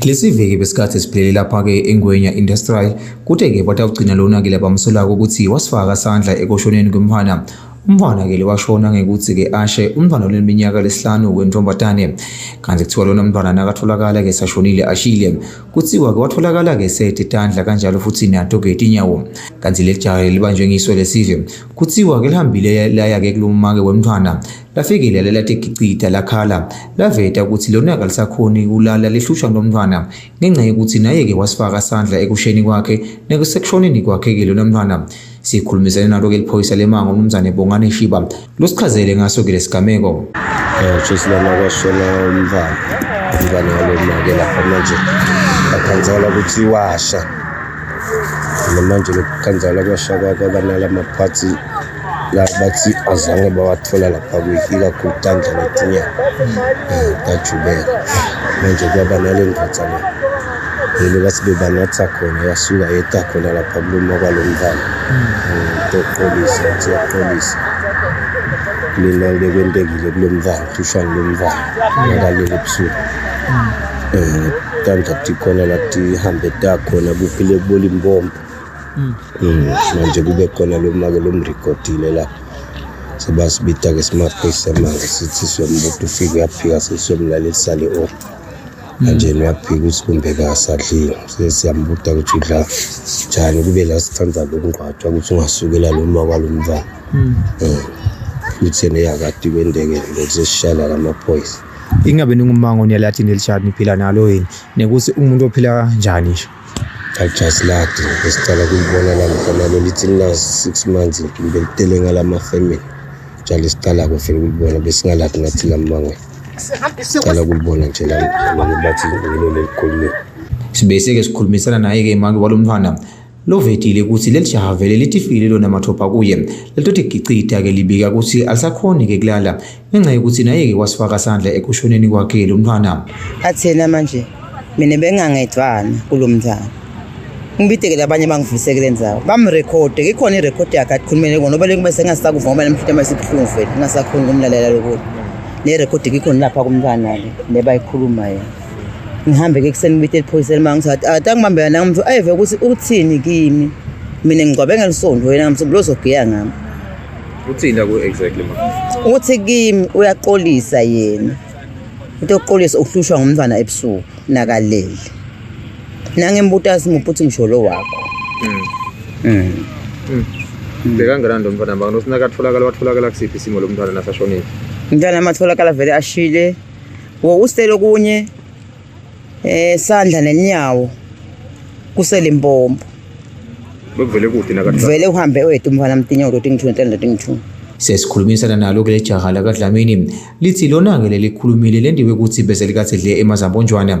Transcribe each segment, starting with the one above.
Lesiviki besikhathi siphelele lapha-ke eNgwenya Industrial, kuthe-ke batawugcina lona-ke labamsolako ukuthi wasifaka sandla ekushoneni kwemfana. Umfana-ke lo washona ngekuthi-ke ashe umntwana oneminyaka lesihlanu wentombazane. Kanti kuthiwa lona mntwana nakatholakala-ke sashonile ashile. Kuthiwa-ke watholakala-ke sethe tandla kanjalo futhi nato-ke tinyawo. Kanti leli jaha libanjwe ngiso lesive. Kuthiwa-ke lihambile laya-ke kulomake wemntwana. Lafike lala lathi gicida lakhala. Laveta ukuthi lona kalisakhoni kulala lihlushwa ngulomntwana ngenxa yokuthi naye-ke wasifaka sandla ekusheni kwakhe nasekushoneni kwakhe-ke lona mntwana. Sikhulumisene nalo-ke liphoyisa lemango umnumzane Bongani Shiba losichazele ngaso-ke lesigameko. Jesu lana kwashona umntwana, umntwana walomake lapha manje bakhanzala ukuthi washa. Namanje lokukhanzala kwasha kwaba nalamaphathi la bathi azange bawathola lapha ikakhulu tandla netinyawo tajubeka. Manje kwaba nale ndvodza le lelo bathi bebanatha khona yasuka yeta khona lapha kuluma kwalo mntwana. Toqolisa ukuthi yaqolisa lena lekwentekile kulo mntwana, kuhlushwa ngulo mntwana nakalele ebusuku. Tandla tikhona la tihambe takhona kuphile kubola imbombo. Manje kube khona lo make lomrekhodile lapha. Sebasibita-ke simaphoyisa manje sithi siyombuta ufike uyaphika sesiyomlalelisa le ori. Manje uyaphika ukuthi kumbe kasadliwe. Sesiyambuta ukuthi udla njani kube la sithanda lokungcwatshwa ukuthi ungasukela lo ma kwalo mntwana. Futhi yena yakade kwendekele lokhu sesishala lamaphoyisa. Ingabe ningumango niyalathi nelishadi niphila nalo yini? Nekuthi umuntu ophila kanjani nje? Ajasiladi besicala kulibona la mntwana lo lithi lina 6 months kumbe litele ngalama family. Njalo siqala vele ukulibona besingaladi ngathi lamangwe. Siqala ukulibona nje la bathi ngilo lelikhulumile. Sibese-ke sikhulumisana naye-ke make walomntwana lovetile ukuthi leli jaha vele litifile lona mathupha kuye. Lelitothi gicida-ke libika ukuthi alisakhoni-ke kulala ngenxa yokuthi naye-ke wasifaka sandla ekushoneni kwakhe lo mntwana. Athena manje mina bengangedwana kulo mntwana. Ngibideke labanye bangivuse kule ndzawo. Bamrekhode, ikhona irekhodi yakhe akhulumele kona ngoba lokhu bese ngingasakuva ngoba namhlanje mase ibuhlungu vele ngingasakhoni ukumlalela lokho. Nerekhodi ikhona lapha kumntwana le lebayikhuluma yena. Ngihambe ke ekuseni ngibite iphoyisa elimanga ngithi atangibambela nami ayive ukuthi uthini kimi. Mina ngigcwabe ngelisonto wena ngamsombuluko ozogiya ngami. Uthini ku exactly ma? Uthi kimi uyaqolisa yena. Into yokuqolisa uhlushwa ngumntwana ebusuku nakalele. Nangimbuta simuphi uthi msholo wakho. Bekanganani lo mntwana mba nosinakatholakala watholakala kusiphi isimo lo mntwana nasashonile? Umntwana amatholakala vele ashile. Wo usele kunye sandla nenyawo kusele imbombo. Bekuvele kude nakatholakala. Vele uhambe wedwa umfana mtinyawo loti ngithu nhlanhla loti ngithu. Sesikhulumisana nalo kule jaha lakaDlamini lithi lona-ke lelikhulumile lendiwe ukuthi bese likathe dle emazambonjwana.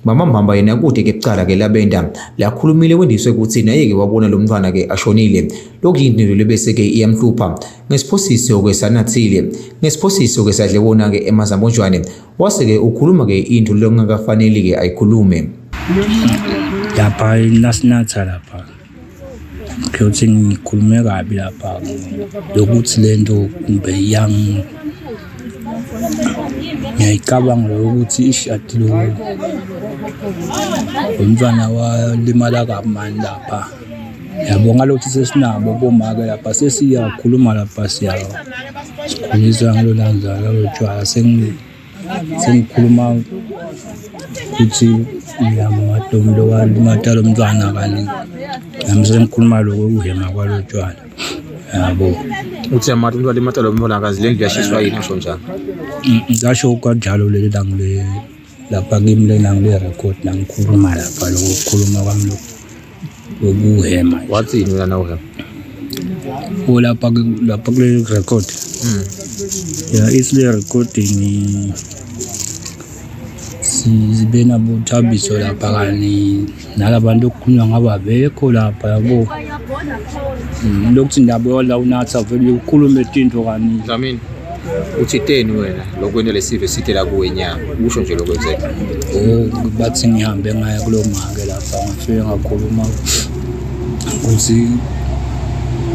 Mama Mhamba yena kude ke bucala ke labenda lakhulumile kwendiswe ukuthi naye ke wabona lo mntwana ke ashonile. Lokuyinto lebese ke iyamhlupha ngesiphosiso ke sanathile ngesiphosiso ke sadle wona ke emazambonjwane wase ke ukhuluma ke into lokungakafaneli ke ayikhulume. Lapha nasinatha lapha ngiyothi ngikhulume kabi lapha lokuthi lento kumbe ngiyayicabanga lokuthi ishadi lo umntwana walimala kabi mani lapha. Yabo ngalokuthi sesinabo bomake lapha sesiyakhuluma lapha sikhulisa ngalo lanza lalo tshwala sengikhuluma ukuthi ngiyamadomi lo walimata lo mntwana kani nami sengikhuluma lokho kuhema kwalo tshwala. Yabo. Uthi amati umntwana limata lo mntwana kazi le ndlu yashiswa yini usho njalo? Ngasho kanjalo leli langa le lapha kimi lena ngile record nangikhuluma lapha lokho kukhuluma kwami lokho ukuhema. Wathini wena nawuhema? O lapha lapha kule record. Ya isle recording sibe nabo Thabiso lapha kani nalabantu okukhulunywa ngabo abekho lapha yabo. Lokuthi ndabo la unatha vele ukhulume tinto kani. Dlamini uthi teni wena lokwenta lesive sithe la kuwe nyama usho nje lokwenzeka. Oh bathi ngihambe ngaya kulo make lapha ngafike ngakhuluma ukuthi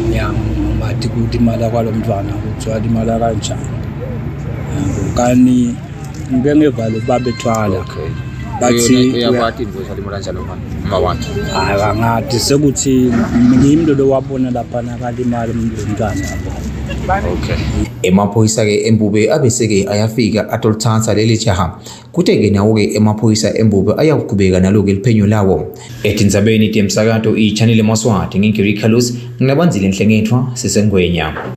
ngiyamathi kulimala kwalo mntwana ukuthi walimala kanjani. Yabo kani ngike ngevale babethwala. Okay. Bathi Uyakwati ukuthi walimala kanjani umfana uma wakhe? Hayi, angathi sekuthi ngimi lo wabona lapha nakalimala umntwana yabo. Okay. Emaphoyisa-ke eMbube abese-ke ayafika atolithatha leli jaha. Kuthe-ke nawo-ke emaphoyisa eMbube ayawuqhubeka nalo-ke liphenyo lawo. Etindzabeni temsakato i-Channel Maswati ngingu Carlos, nginabanzile Nhlengethwa, sisengwenya.